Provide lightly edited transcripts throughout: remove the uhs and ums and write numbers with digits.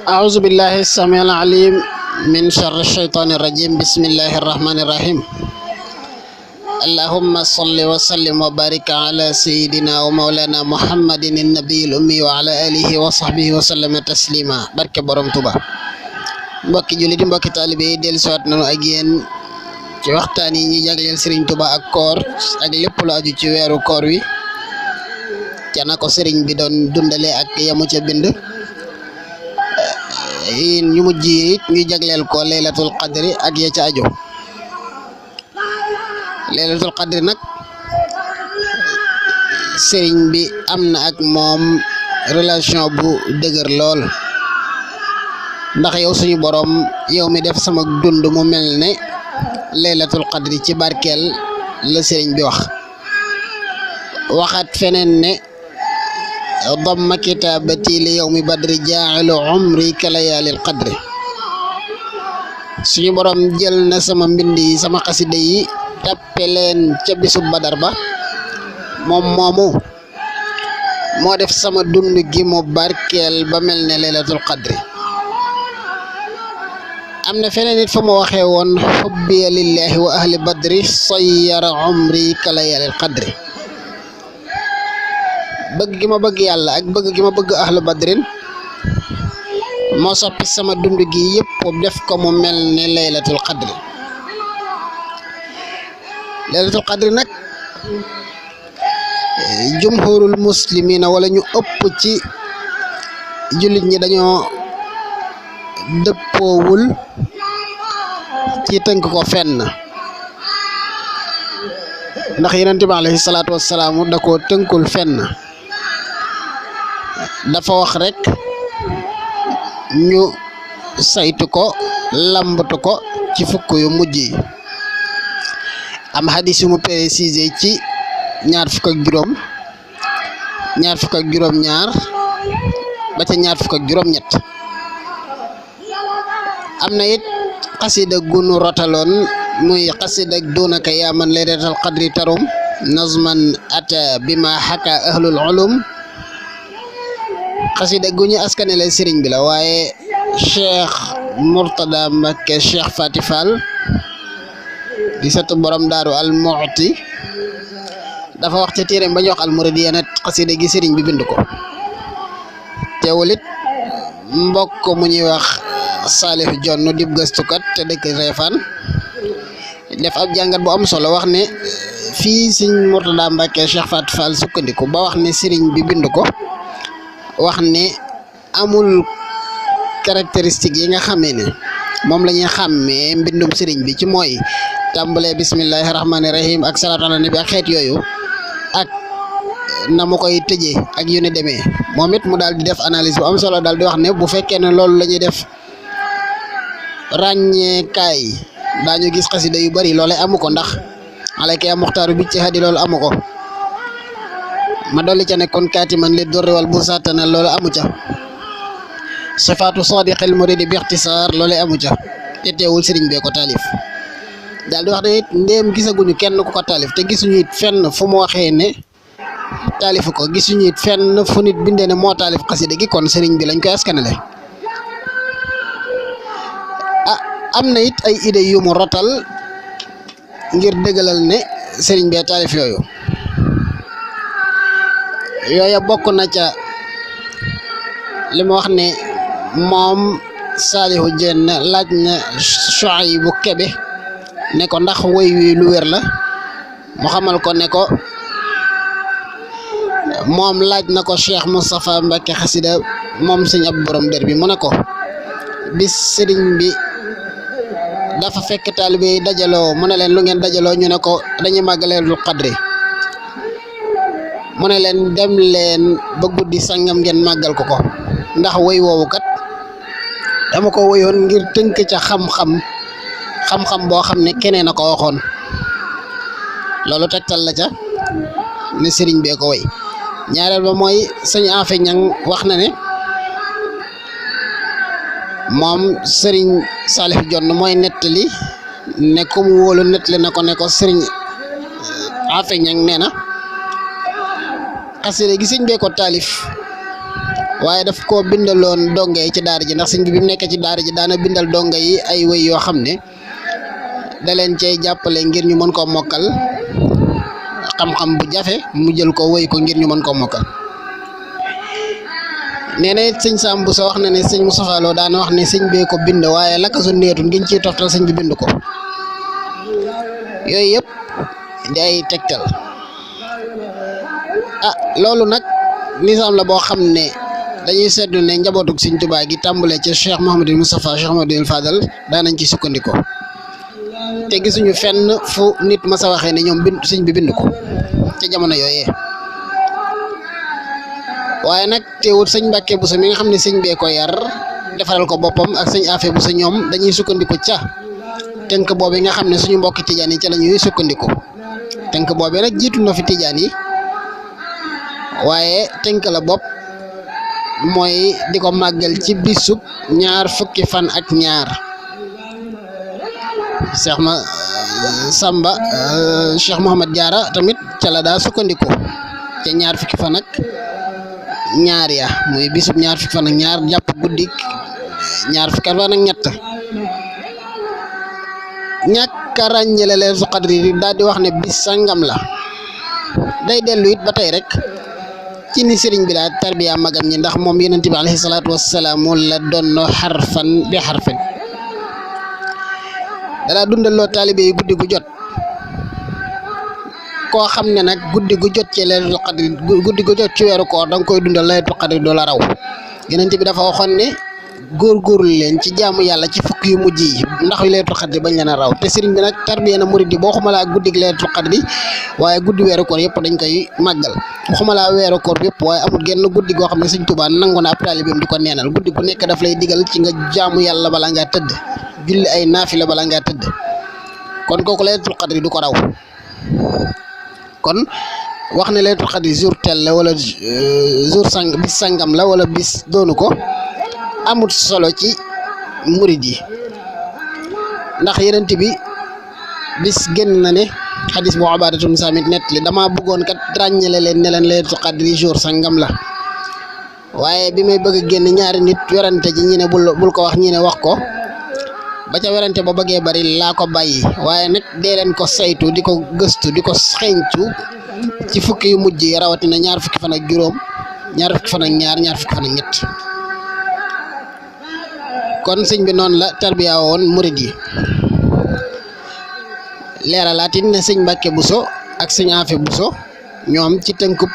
أعوذ بالله السميع العليم من شر الشيطان الرجيم. بسم الله الرحمن الرحيم. اللهم صل وسلم وبارك على سيدنا ومولانا محمد النبي الأمي وعلى آله وصحبه وسلم تسليما. barke borom Tuuba. mbokki jullit yi mbokki taalibe yi dellusiwaat nañu ak yéen ci waxtaan yi ñuy jagleel Serigne Touba ak koor ak lépp lu aju ci weeru koor wi ca na ko Serigne bi doon dundale ak yamu ca bind. ñu mujj it ñu jagleel ko laylatul qadri ak ya ca aju. laylatul qadri nag Serigne bi am na ak moom relation bu dëgër lool, ndax yow suñu borom yow mi def sama dund mu mel ne laylatul qadri ci barkeel la Serigne bi waxaat feneen ne damma kitaabati li yawmi badri jaa'ilu umri ka layaalil qadri. suñu borom jël na sama mbind yi sama xasida yi tàppe leen ca bisub badar ba, moom moomu moo def sama dund gi mu barkeel ba mel ne laylatul qadri. am na feneen it fa ma waxee woon xubbiya lillahi wa ahli badri sayyara umri ka layaalil qadri. bëgg gi ma bëgg yàlla ak bëgg gi ma bëgg ahlu badrin moo soppi sama dund gi yëpp def ko mu mel ne laylatul qadri. laylatul qadri nag jumhurul muslimina wala ñu ëpp ci jullit ñi dañoo dëppoowul ci tënk ko fenn, ndax yonent bi alayhi salaatu wassalaam da koo tënkul fenn. dafa wax rek ñu saytu ko lambatu ko ci fukk yu mujj yi. am hadis yu mu précisé ci ñaar fukk ak juróom, ñaar fukk ak juróom ñaar ba ca ñaar fukk ak juróom ñett. am na it xasida gunu rotaloon muy xasida dunaka yaa man laylatal qadri tarum nazman ata bima xaka ahlul ulum. xasida gu ñu askanele sëriñ bi la, waaye Cheikh Mourtada Mbacké Cheikh Fati Fall di sëtu borom daaru al mu'ti dafa wax ca téeréem ba ñu wax al muridiyya net xasida gi sëriñ bi bind ko. teewul it mbokk mu ñuy wax Salih Jonn dib gëstukat te dëkk Réfane def ab jàngat bu am solo, wax ne fii sëriñ Mourtada Mbacké Cheikh Fati Fall sukkandiku ba wax ne sëriñ bi bind ko, wax ne amul caractéristique yi nga xamee ne moom la ñuy xàmmee mbindum sëriñ bi ci mooy tàmbalee bismillahi rahmaani rahim ak salaatu ala nabi ak xeet yooyu ak na mu koy tëjee ak yu ne demee. moom it mu daal di def analyse bu am solo, daal di wax ne bu fekkee ne loolu la ñuy def ràññeekaay daañu gis xasida yu bari loole amu ko, ndax alayka ya muxtaaru bi ci hadi loolu amu ko. ma dolli ca ne kon kaatiman li durri wal busaatana loolu amu ca. sifaatu sadiqil muridi bi ixtisaar loolu amu ca. te teewul sëriñ bee ko taalif. daal di wax ne it ndéem gisaguñu kenn ku ko taalif te gisuñu it fenn fu mu waxee ne taalifu ko, gisuñu it fenn fu nit bindee ne moo taalif xasida gi, kon sëriñ bi lañ koy askanale. am na it ay idée yu mu rotal ngir dëggalal ne sëriñ bee taalif yooyu. yooya bokk na ca li ma wax ne moom Saalihu Jenn laaj na Shuaybu Kebe ne ko ndax woy wi lu wér la, mu xamal ko ne ko moom laaj na ko Cheikh Moustapha Mbacké xasida moom sëñ ab borom der bi mu ne ko bis sëriñ bi dafa fekk taalibe yi dajaloo, mu ne leen lu ngeen dajaloo, ñu ne ko dañuy màggaleelu qadri. mu ne leen dem leen ba guddi sangam ngeen màggal ko ndax woy woowu kat dama ko woyoon ngir tënk ca xam-xam boo xam ne keneen a ko waxoon. loolu tegtal la ca ne sëriñ bee ko woy. ñaareel ba mooy sëñ Afe Ñang wax na ne moom sëriñ Salih Jonn mooy nettali ne ko mu wóolu nettali na ko ne ko sëriñ Afe Ñang nee na xasida gi sëñ bee ko taalif waaye daf koo bindaloon donga yi ci daara ji ndax sëñ bi bi mu nekk ci daara ji daana bindal donga yi ay wëy yoo xam ne da leen cay jàppale ngir ñu mën koo mokkal xam-xam bu jafe mu jël ko wëy ko ngir ñu mën koo mokkal. nee na it sëñ Sam Bousso wax na ne sëñ Moustapha Lo daana wax ne sëñ bee ko bind waaye la ko su neetun ngiñ ciy toftal sëñ bi bind ko. yooyu yëpp di ay tegtal loolu nag nisaam la boo xam ne dañuy seetlu ne njabootug sëñ Tuubaa gi tàmbalee ca Cheikh Mouhamadou Moustapha Cheikh Mouhamadou Fadal daanañ ci sukkandiku te gisuñu fenn fu nit ma sa waxee ne ñoom sëñ bi bind ko ca jamono yooyee. waaye nag teewut sëñ Mbàkke Buso mi nga xam ne sëñ bee ko yar defaral ko boppam ak sëñ Afe Buso ñoom dañuy sukkandiku ca tënk boobu nga xam ne suñu mbokki tijaan yi ca la ñuy sukkandiku tënk boobee nag jiitu na fi tijaan yi waaye tënk la bopp mooy di ko màggal ci bisub ñaar fukki fan ak ñaar Cheikh Mouhamad Diarra tamit ca la daa sukkandiku ca ñaar fukki fan ak ñaar ya muy bisub ñaar fukki fan ak ñaar jàpp guddik ñaar fukki fan ak ñett ñàkk a ràññale Laylatul Qadri daal di wax ne bis sangam la day dellu it ba tey rek ci ni sëriñ bi daal tarbiya magam ñi ndax moom yonent bi alayhi salaatu wassalaam la doon xarfan bi xarfin dara dundal loo taalibe yi guddi gu jot koo xam ne nag guddi gu jot ci Laylatul Qadri guddi gu jot ci weeru koor da nga koy dundal Laylatul Qadri doo la raw yonent bi dafa waxoon ne góorgóorlu leen ci jaamu yàlla ci fukk yu mujj yi ndax Laylatul Qadri bañ leen a raw te sëriñ bi nag tarbiya na murid yi boo xumalaa guddig Laylatul Qadri waaye guddi weeru koor yëpp dañ koy màggal xumalaa weeru koor yëpp waaye amul genn guddi goo xam ne sëñ Tuubaa nangu na ab taalibeem di ko neenal guddi gu nekk daf lay digal ci nga jaamu yàlla bala ngaa tëdd julli ay naafila bala ngaa tëdd kon kooku Laylatul Qadri du ko raw kon wax ne Laylatul Qadri jour tel la wala jour bis sangam la wala bis doonu ko amut solo ci murid yi ndax yonent bi bis génn na ne xadis bu Ubaadatum Saamit nett li dama bëggoon kat ràññale leen ne leen Laylatul Qadri jour sangam la waaye bi may bëgg a génn ñaari nit werante ji ñi ne bul ko wax ñi ne wax ko ba ca werante ba bëggee bari laa ko bàyyi waaye nag dee leen ko saytu di ko gëstu di ko xeeñcu ci fukki yu mujj yi rawatina ñaar fukki fan ak juróom ñaar fukki fan ak ñaar ñaar fukki fan ak ñett kon sëñ bi noonu la tarbiya woon murid yi leeralaatin ne sëñ Mbàkke Buso ak sëñ Afe Buso ñoom ci tënkub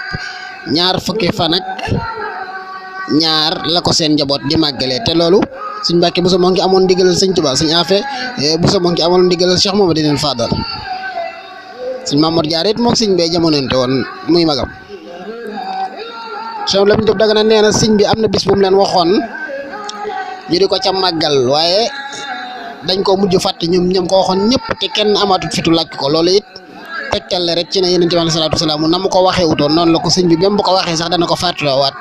ñaar fukki fan ak ñaar la ko seen njaboot di màggalee te loolu sëñ Mbàkke Buso moo ngi amoon ndigalal sëñ Tuubaa sëñ Afe Buso moo ngi amoon ndigalal Cheikh Mouhamadou Fadal sëñ Mamoor Jaara it moog sëñ bee jamononte woon muy magam Cheikh Lamine Diop Dagana nee na sëñ bi am na bis bu mu leen waxoon ñu di ko ca màggal waaye dañ ko mujj fàtte ñoom ko waxoon ñëpp te kenn amaatut fitu laaj ko loolu it tegtal la rek ci ne yonent bi alayhi salaatu wasalaam na mu ko waxee wutoon noonu la ko sëñ bi même bu ko waxee sax dana ko fàttaloowaat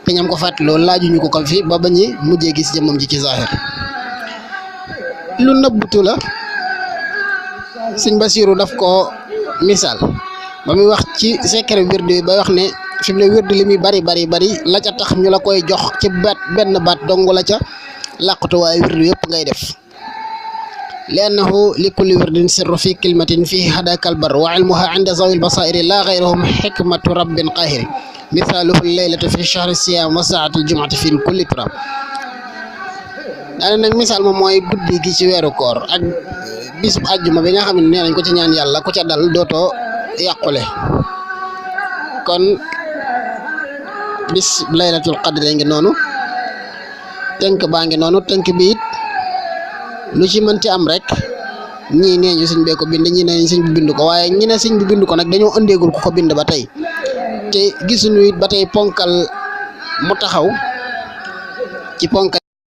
te ñam ko fàttaloo laajuñu ko fi ba bañi mujjee gis jëmmam ji ci zahir lu nëbbutu la sëñ Basiiru daf ko misaal ba muy wax ci secret wirdu yi ba wax ne fi mu ne wirdu li muy bari la ca tax ñu la koy jox ci benn baat dong la ca làqatu waaye wirdu yëpp ngay def li annahu li kulli wirdin sirru fi kalimatin fihi hadakal bar wa ilmuha inda zawil basairi la gayrahum hikmatu rabbin qahiri misaaluhu laylatu fi shahri siyam wa saatul jumuati fi kulli turam daane nag misaal moom mooy guddi gi ci weeru koor ak bis bu àjjuma bi nga xam ne nee nañ ko ci ñaan yàlla ku ca dal dootoo yàqule kon bis Laylatul Qadri ngi noonu tënk baa ngi noonu tënk bi it lu ci mënti am rek ñii nee ñu sëñ bee ko bind ñii nee ñu sëñ bi bind ko waaye ñi ne sëñ bi bind ko nag dañoo ëndeegul ku ko bind ba tey te gisuñu it ba tey ponkal mu taxaw ci ponkal